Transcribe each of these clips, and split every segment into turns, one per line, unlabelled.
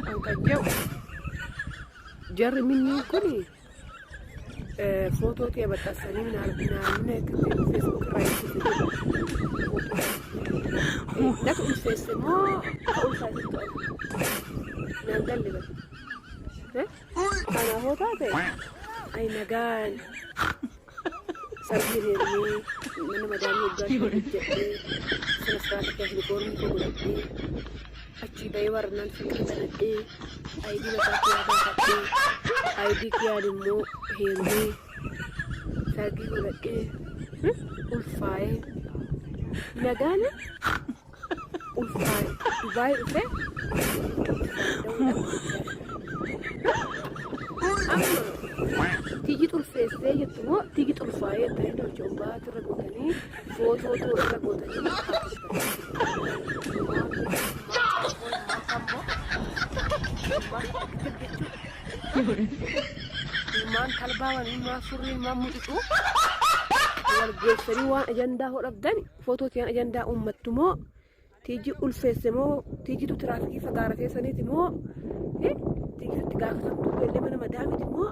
An kan jedhu jarri minniin kun footoo kee maxxansanii naannoo Facebook irraa ibsuuf jedhu. Natu ulfeesse moo ka ulfaate to'atu? Naan galle bara. Kanaafoo taate ay nagaan sargiin heerumee mana madaamii waggaa 5 hojjedhee sana siraata keessa koo godhadhee achii bahee warraan fiqir banadhee ayidii mataa kiyyaa baafadhee ayidii kiyyaan immoo heerumee sargii godhadhee ulfaa'ee nagaan ulfaa'e Dubaay dhufee amma tiyyi xulfeessee jettu moo tiyyi xulfaa'ee jettanii dolcha umbaatu irra gootanii footoo too irra gootanii Ilmaan talbaa waan ilmaan surrii ilmaan mucucuu wal geessanii waan ajandaa hodhabdan footoo tiyaan ajandaa uummattu moo tiijii ulfeesse moo tiijitu tiraafikii fagaara keessaniiti moo tiijitu itti gaafatamtuu beellee mana madaamiti moo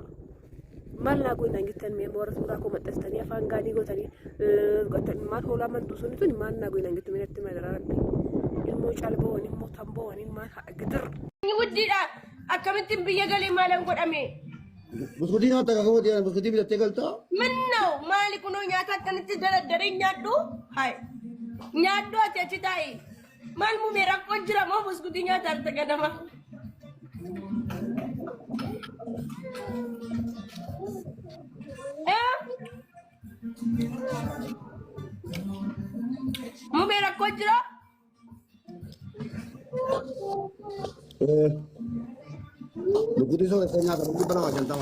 maal naa goonaan jettan mee warra suuraa koo maxxansitanii afaan gaanii gootanii maal hoolaa mantuu suni tuni maal naa goonaan jettu mee natti madaraa rabbi ilmoo calboowwan ilmoo tamboowwan ilmaan haadha gidir.
Wuddiidha akkamittiin biyya galee maalan godhame?
Buskutii nyaata kakoo deeman buskutii bitattee galtaa?
Minnaw maali kunoo nyaata akkanitti daladdaree nyaadhu? Hai nyaadhu ati achi taa'i. Maal mumee rakkoon jira moo buskutii nyaata harta ganama? Eh? Mumee rakkoon jira?
Buskutii sooressee nyaata 250 dha.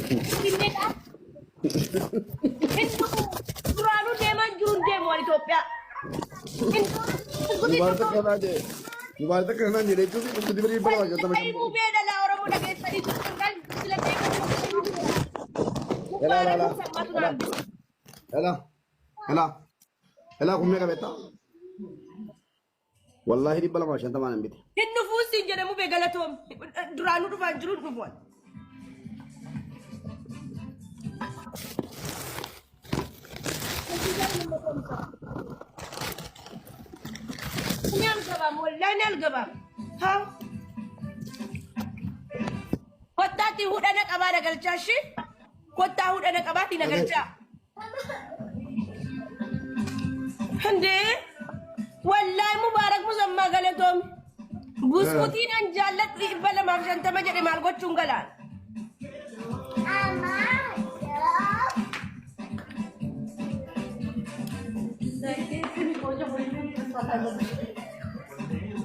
Finfinneedha. Hin dhufu. Duraanuu deemaan jiru hin deemu waan Itoophiyaa. Hin
Mubarak
dhufu.
kanaa jedhe. Mubarak kanaa jedhe jechuun buskutii 250.
Wallaahi mubee dhalaa Oromoo dhageessanii turtan kan sila deemaa
Elaa elaa
Mubaarak
elaa
Musammaatu
elaa
naan bisu.
elaa elaa elaa kun meeqa beektaa? Wallaahi 250 nan bite.
Hin dhufuun siin jedhe mubee galatoom. Duraanuu dhufaan jiru hin dhufu. Ni algabaam wallaahi ni algabaam. Haa. Kottaatti hudhana qabaa na galchaa ishii. Kottaa hudhana qabaatti na galchaa. Hindee wallaahi Mubaarak Musammaa galatoomi. Buskutiin an jaalladhu 250 jedhe maal gochuun galaan.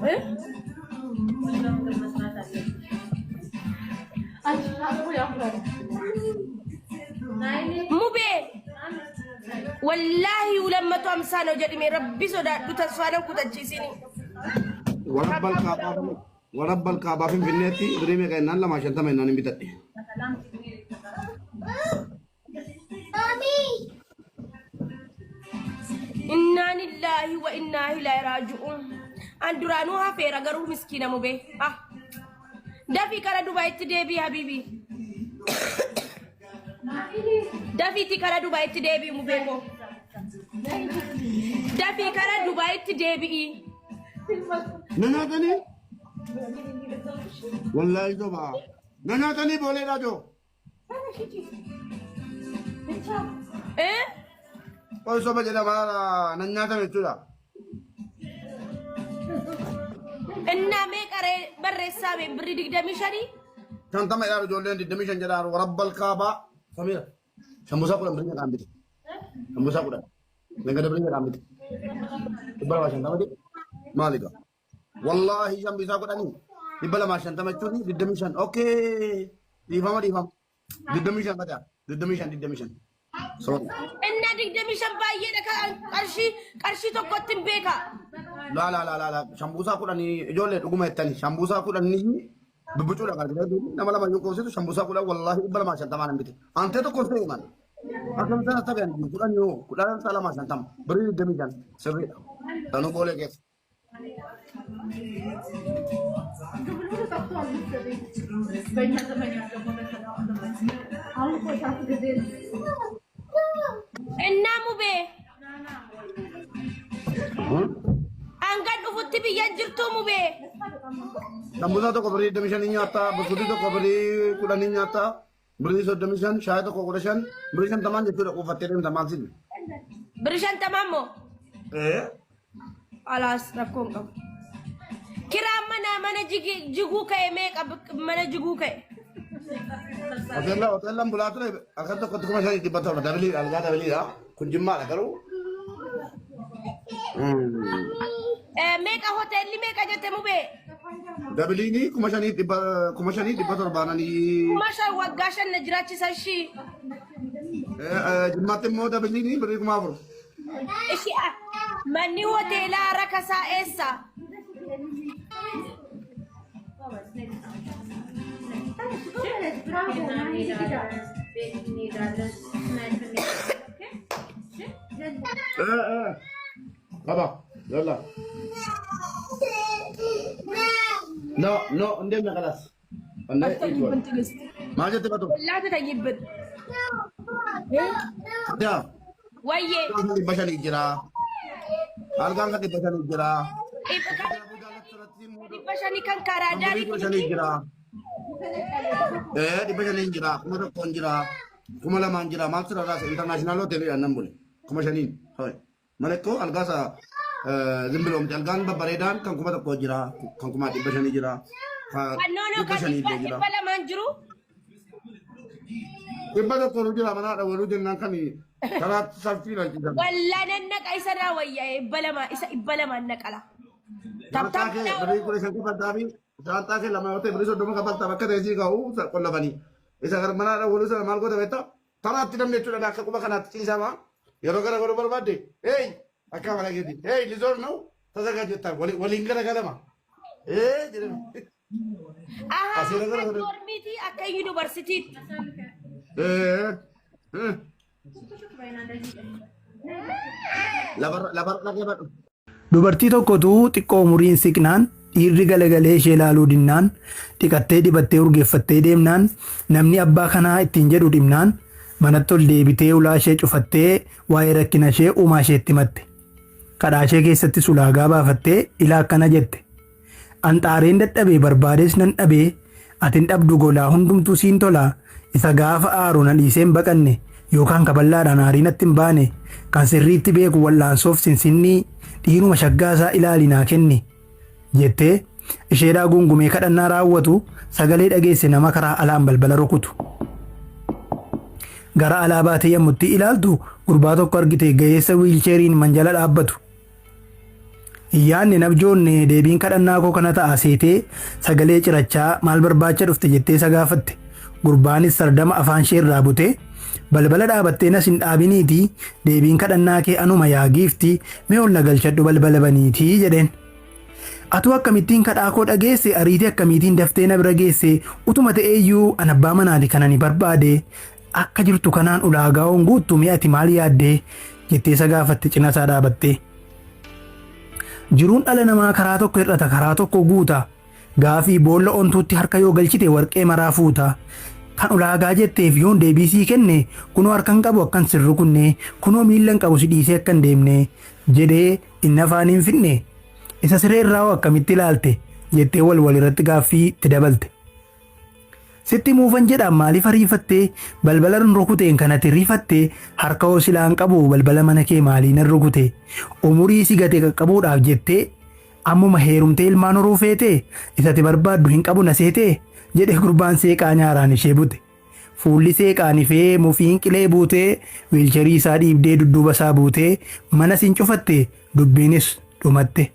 Eh? Mubee wallaahi ulammatu amsaa noo jedhime rabbi sodaadhu tasfaa nan kutachiisini.
Warabbal kaabaa warabbal kaabaa Finfinneetti birrii meeqa jennaan 250 jennaan hin bitadhe.
Innaa lillaahi wa innaa ilaahi raaji'uun. An duraanuu hafeera garuu miskiina mubee. Ah. Dafii kara Dubaayitti deebii habiibii. Dafiitti kara Dubaayitti deebii mubee koo. Dafii kara Dubaayitti deebi'i.
Na nyaatanii? Wallaahi sobaa. Na nyaatanii booleedhaa joo.
Eh?
Qoy soba jedhama nan nyaatame jechuudha.
Innaa meeqa ree barreessaa mee birrii 25?
50 jedhaa ijoolleen 25 jedhaa warabbal kaabaa. Samiira. Sambuusaa 10 birrii meeqaan bite? Sambuusaa 10. Nagada birrii meeqaan bite? 250 jedhe. Maali gaa? Wallaahi sambuusaa kudhanii 250 jechuun 25. Okay. Dhiifama dhiifama. 25 mataa. 25 25. Sorry.
Innaa 25 baay'eedha kan qarshii qarshii tokkotti hin beeka.
Laa laa laa laa laa shambuusaa kudhanii ijoollee dhuguma jettanii shambuusaa kudhanii bibbicuudha kan jedhu nama lama yoo qoositu shambuusaa 10 wallaahi 250 nan bite. Antee tokko hin ta'e man. Akkam sana tabe ani 10 yoo 10 isaa 250 birrii 25 sirriidha. Sanuu boolee keessa.
Innaa mubee hangan dhufutti biyya jirtuu mubee.
Sambuusaa tokko birrii 25 nyaata, buskutii tokko birrii 10 nyaata, birrii 35, shaayii tokko 15, birrii 50 jechuudha quufattee deemta maal siin.
Birrii 50 immoo
Ee.
alaas rakkoo hin qabu. Kiraan manaa mana jiguu ka'e meeqa mana jiguu ka'e?
Hoteela hoteelaan bulaa ture halkan tokkotti 5,700 dabiliidha algaa dabiliidha. Kun jimmaadha garuu.
Meeqa hoteelli meeqa jette mubee?
Dabiliini 5,500 5,700nanii.
5,000 waggaa 5 na jiraachisa ishii.
Jimmaatti immoo dabiliini birrii 4,000.
Ishii manni hoteelaa rakasaa eessa?
Qaba yalla. No no hin deemne kalaas.
Tayyibin tigist.
Maal jette batu?
Laata tayyibin.
Daa.
Wayyee.
500 jira. Algaan kan 500 jira.
500 kan karaa daarii
500 jira. 500 jira. 1,000 jira. 2,000 jira. Maal sirra raasa international hoteelii nan bule. 5,000. Hoi. Malee algaasa zimbiloomti. Algaan babbareedaan kan 1,000 jira. Kan 5,500 jira.
Kan noonoo kan
500 illee jira.
200 jiru.
100 jira manaadha waluu jennaan kan karaa salphii laalchisan.
Wallaa nan naqa isa naa wayyaa 200 isa 200 naqala.
Shaanxaa kee birrii 15 kaffaltaa fi shaanxaa kee lama yoo ta'e birrii 30 kaffaltaa bakka ta'e sii kaa'u qollafanii. Isa gara manaadha waluu sana maal goota beektaa? Taraatti namni jechuudha akka quba kanaatti ciisamaa yeroo gara godhuu barbaadde hey akka mana keeti hey lizoor na'u tasaggaa waliin gara galama. Ee jedhame.
Ahaa
Asirra gara
akka
gara.
dormiitii akka yuunivarsiitiitti.
Ee. Lafarra lafarra dhaqee badhu.
Dubartii tokkotu xiqqoo umuriin siqnaan dhiirri galagalee ishee ilaaluu dinnaan dhiqattee dibattee urgeeffattee deemnaan namni abbaa kanaa ittiin jedhu dhibnaan manatti ol deebitee ulaa ishee cufattee waa'ee rakkina ishee uumaa isheetti himatte. Kadhaa ishee keessattis ulaagaa baafattee ilaa akkana jette. An xaareen dadhabee barbaades nan dhabee atin dhabdu golaa hundumtuu siin tolaa isa gaafa aaru na dhiisee hin baqanne yookaan kaballaadhaan aarii natti hin baane kan sirriitti beeku wal'aansoof sinsinnii dhiiruma shaggaasaa ilaali naa kenni jettee isheedhaa guungumee kadhannaa raawwatu sagalee dhageesse nama karaa alaan balbala rukutu. Gara alaa baatee yommutti ilaaltu gurbaa tokko argite ga'eessa wiilcheeriin manjala dhaabbatu. Hin yaadne nabjoonne deebiin kadhannaa koo kana ta'a seetee sagalee cirachaa maal barbaacha dhufte jettee isa gaafatte. Gurbaanis sardama afaan ishee irraa butee balbala dhaabattee nas hin dhaabiniitii deebiin kadhannaa kee anuma yaa giiftii mee ol na galchadhu balbala baniitii jedheen. Atuu akkamittiin kadhaa koo dhageesse ariitii akkamiitiin daftee na bira geesse utuma ta'eeyyuu an abbaa manaati kan ani barbaade akka jirtu kanaan ulaagaa hoon guuttu mee ati maal yaaddee jettee isa gaafatte cina isaa dhaabattee. Jiruun dhala namaa karaa tokko hir'ata karaa tokko guuta. Gaafii boolla ontuutti harka yoo galchite warqee maraa fuuta. Kan ulaagaa jetteef yoon deebii sii kenne kunoo harka hin qabu akkan sin rukunne kunoo miilla hin qabu si dhiisee akka hin deemne jedhee inni afaan hin finne. Isa siree irraa hoo akkamitti ilaalte jettee wal wal irratti gaaffii itti dabalte. Sitti muufan jedhaan maaliif ariifattee balbala rukuteen kanati rifatte harka hoo silaan qabu balbala mana kee maalii nan rukute umurii si gate qaqqabuudhaaf jettee ammuma heerumtee ilmaan horuu feetee isati barbaaddu hin qabu na seetee jedhe gurbaan seeqaa nyaaraan ishee bute. Fuulli seeqaan ifee mufiin qilee buutee wiilcharii isaa dhiibdee dudduuba isaa buutee mana sin cufatte dubbiinis dhumatte.